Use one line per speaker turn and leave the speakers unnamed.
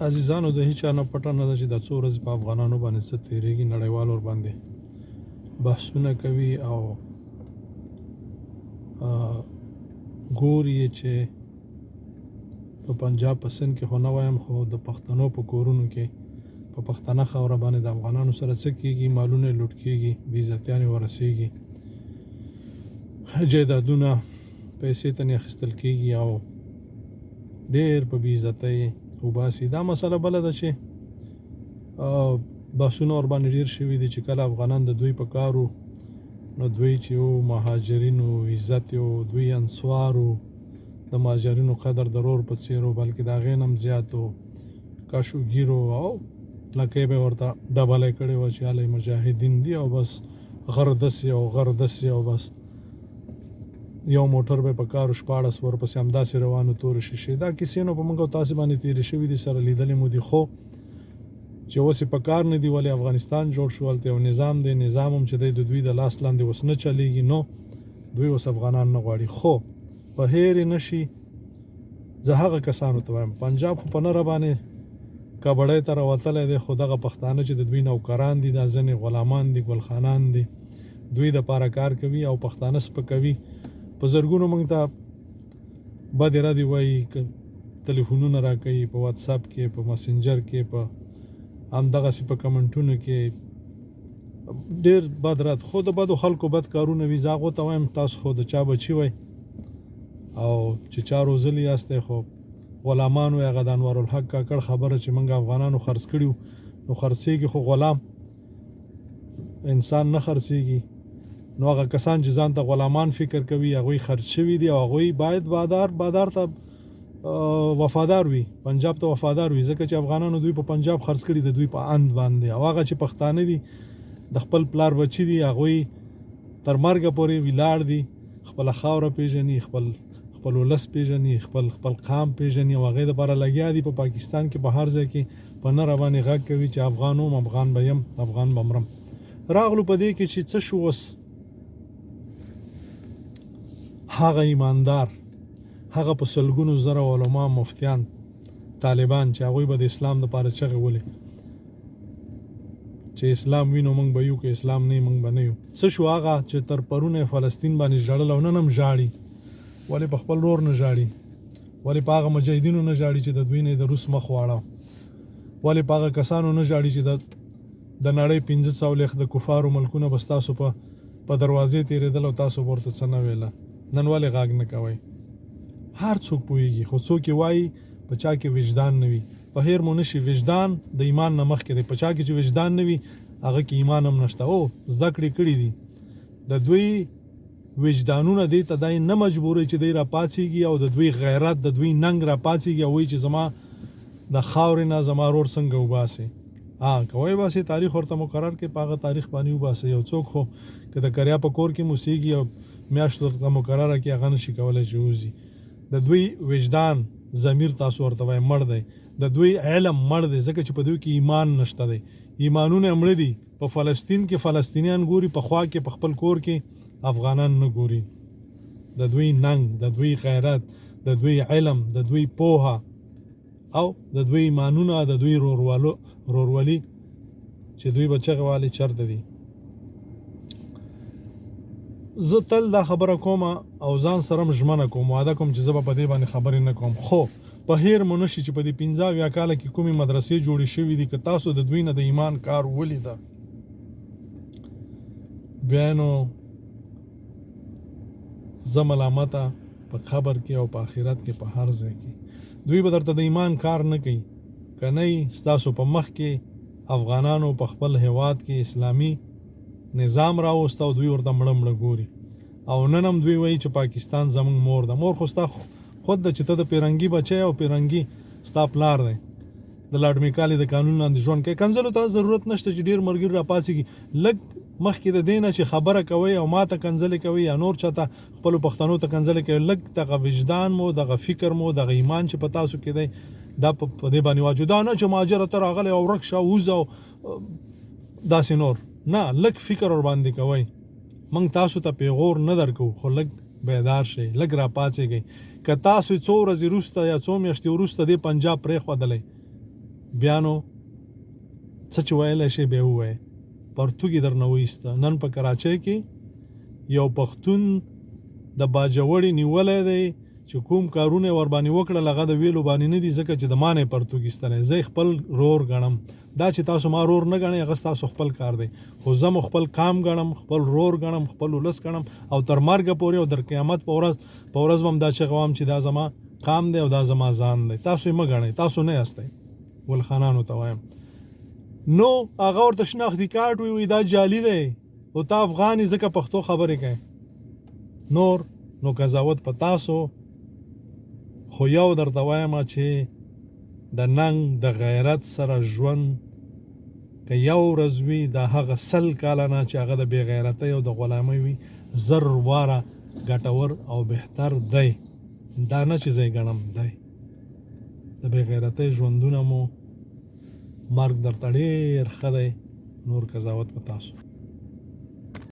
عزیزانو د هیچا نه پټه نه ده چې دا څو ورځې په افغانانو باندې څه تیریږي، نړیوال ور باندې بحثونه کوي او ګوري چې په پنجاب په سند کې خو نه وایم، خو د پښتنو په کورونو کې په پښتنه خاوره باندې د افغانانو سره څه کیږي، مالونه لوټ کیږي، بې عزتیانې ورسیږي، جایدادونه پیسې تنې اخیستل کیږي او ډیر په بې عزتۍ وباسي. دا مسله بله ده چې بحثونه ورباندې ډیر شوي دي چې کله افغانان د دوی په کارو، نو دوی چې و مهاجرینو عزت یو، دوی انصارو د مهاجرینو قدر د رور په څیر و، بلکې د هغې نه هم زیات و، کاشوګیرو او لکۍ به یې ورته ډبلی کړې وه چې هلئ مجاهدین دي او بس غر دسې او غر دسې او بس یو موټر به په کارو 16 ورپسې همداسې روانو تورې شیشې. دا کیسې نو په موږ او تاسې باندې تېرې شوې دي، سره لیدلې مو دي، خو چې اوس یې په کار نه دي. ولې افغانستان جوړ شو، هلته یو نظام دی، نظام هم چې دی د دوی د لاس لاندې اوس نه چلیږي، نو دوی اوس افغانان نه غواړي. خو په هېرې نه شي، زه هغه کسانو ته وایم، پنجاب خو په نره باندې کبړۍ ته راوتلی دی، خو دغه پښتانه چې د دوی نوکران دي، دا ځینې غلامان دي، ګلخانان دي، دوی د پاره کار کوي او پښتانه سپکوي. په زرګونو موږ ته بدې ردې وایي، تلیفونونه راکوي په واتساپ کې، په مسنجر کې، په همدغسې په کمنټونو کې ډیر بد رد. خو د بدو خلکو بد کارونه وي. زه هغو ته وایم تاسو خو د چا بچي وئ او چې چا روزلي یاستئ، خو غلامان وئ. هغه د انوارالحق کاکړ خبره چې موږ افغانانو خرڅ کړي نو خرڅېږي، خو غلام انسان نه خرڅېږي. نو هغه کسان چې ځان ته غلامان فکر کوي، هغوی خرڅ شوي دي او هغوی باید بادار ته وفادار وي، پنجاب ته وفادار وي، ځکه چې افغانانو دوی په پنجاب خرڅ کړي د دوی په اند باندې. او هغه چې پښتانه دي، د خپل پلار بچي دي، هغوی تر مرګه پورې ولاړ دي، خپله خاوره پیژني، خپل ولس پیژني، خپل قام پیژني او هغې دپاره لګیا دي. په پاکستان کې په هر ځای کې په نره باندې غږ کوي چې افغان وم، افغان به یم، افغان به مرم. راغلو په دې کې چې څه شو اوس، هغه ایماندار، هغه په سلګونو زره علما، مفتیان، طالبان چې هغوی به د اسلام دپاره چغې ولې چې اسلام وینو موږ به یو، که اسلام نه موږ به نه یو. څه شو هغه چې تر پرونه فلسطین باندې ژړل او نن هم ژاړي؟ ولې په خپل ورور نه ژاړي؟ ولې په هغه مجاهدینو نه ژاړي چې د دوی نه د روس مخ واړه؟ ولې په هغه کسانو نه ژاړي چې د نړۍ 45 د کفارو ملکونه به ستاسو په دروازې تېرېدل او تاسو به ورته څه نه ویله؟ نن ولې غږ نه کوئ؟ هر څوک پوهېږي، خو څوک یې وایي په چا کې وجدان نه وي. په هېر مو نشي، وجدان د ایمان نه مخکې دی. په چا کې چې وجدان نه وي، هغه کې ایمان هم نشته. او زده کړې کړې دي، د دوی وجدانونه دې ته دای نه مجبوري چې دی راپاڅېږي او د دوی غیرت، د دوی ننګ راپاڅېږي او وایي چې زما د خاورې نه زما ورور څنګه وباسي. که وایي باسي، تاریخ ورته مقرر کړي، په هغه تاریخ باندې وباسي. یو څوک خو که د کریا په کور کې موسیږي او میاشت ورته مقرره کړي، هغه نشي کولی چې ووځي. د دوی وجدان، ضمیر تاسو ورته وایي مړ دی، د دوی علم مړ دی، ځکه چې په دوی کې ایمان نشته دی، ایمانونه مړه دي. په فلسطین کې فلسطینیان ګوري، په خوا کې په خپل کور کې افغانان نه ګوري. د دوی ننګ، د دوی غیرت، د دوی علم، د دوی پوهه او د دوی ایمانونه، د دوی رورولي چې دوی به چغې والي چرته دي. زه تل دا خبره کوم او ځان سره هم ژمنه کوم، وعده کوم چې زه به په دې باندې خبرې نه کوم، خو په هېر مو نه شي چې په دې 75 کاله کې کومې مدرسې جوړې شوې دي، که تاسو د دوی نه د ایمان کار ولیده، بیا نو زه ملامته په قبر کې او په آخرت کې په هر ځای کې. دوی به درته د ایمان کار نه کوي، که نه ستاسو په مخ کې افغانانو په خپل هیواد کې اسلامي نظام راوسته او دوی ورته مړه مړه ګوري. او نن هم دوی وایي چې پاکستان زموږ مور ده. مور خو ستا خود ده چې ته د پیرنګي بچی او پیرنګي ستا پلار دی، د لاډ میکالي د قانون لاندې ژوند کوي. کنځلو ته ضرورت نشته چې ډېر مرګري راپاڅېږي. لږ مخکې د دې نه چې خبره کوئ او ما ته کنځلې کوئ یا نور چاته خپلو پښتنو ته کنځلې کوئ، لږ دغه وجدان مو، دغه فکر مو، دغه ایمان چې په تاسو کې دی، دا په دې باندې واجو. دا نه چې مهاجره ته راغلی او ورک شه وځه او داسې نور نه، لږ فکر ور باندې کوئ. موږ تاسو ته پیغور نه درکوو، خو لږ بیدار شئ، لږ راپاڅېږئ. که تاسو څو ورځې وروسته یا څو میاشتې وروسته دې پنجاب پرېښودلی، بیا نو څه چې ویلی شي بیا ووایه. پرتوګ یې درنه وایسته. نن په کراچۍ کې یو پښتون د باجوړې نیولی دی چې کوم کارونه یې ورباندې وکړل هغه د ویلو باندې نه دي، ځکه چې د ما نه یې پرتوګ ایستلی. زه یې خپل رور ګڼم. دا چې تاسو ما رور نه ګڼئ هغه ستاسو خپل کار دی، خو زه مو خپل قام ګڼم، خپل رور ګڼم، خپل ولس ګڼم او تر مرګه پورې او تر قیامت په ورځ په ورځ به هم دا چغه وهم چې دا زما قام دی او دا زما ځان دی. تاسو یې مه ګڼئ، تاسو نه یاستئ. ګلخانانو ته وایم. نو هغه ورته شناختي کارت وی، وی دا جعلي دی او ته افغان یې ځکه پښتو خبرې کوې. نور نو قضاوت په تاسو. خو یو درته وایم چې د ننګ د غیرت سره ژوند که یو ورځ وي د هغه 100 کاله نه چې هغه د بې غیرتۍ او د غلامۍ وي زر واره ګټور او بهتر دی. دا نه چې زه یې ګڼم دی. د بې غیرتۍ ژوندونه مو مرګ درته ډېر ښه دی. نور قضاوت په تاسو.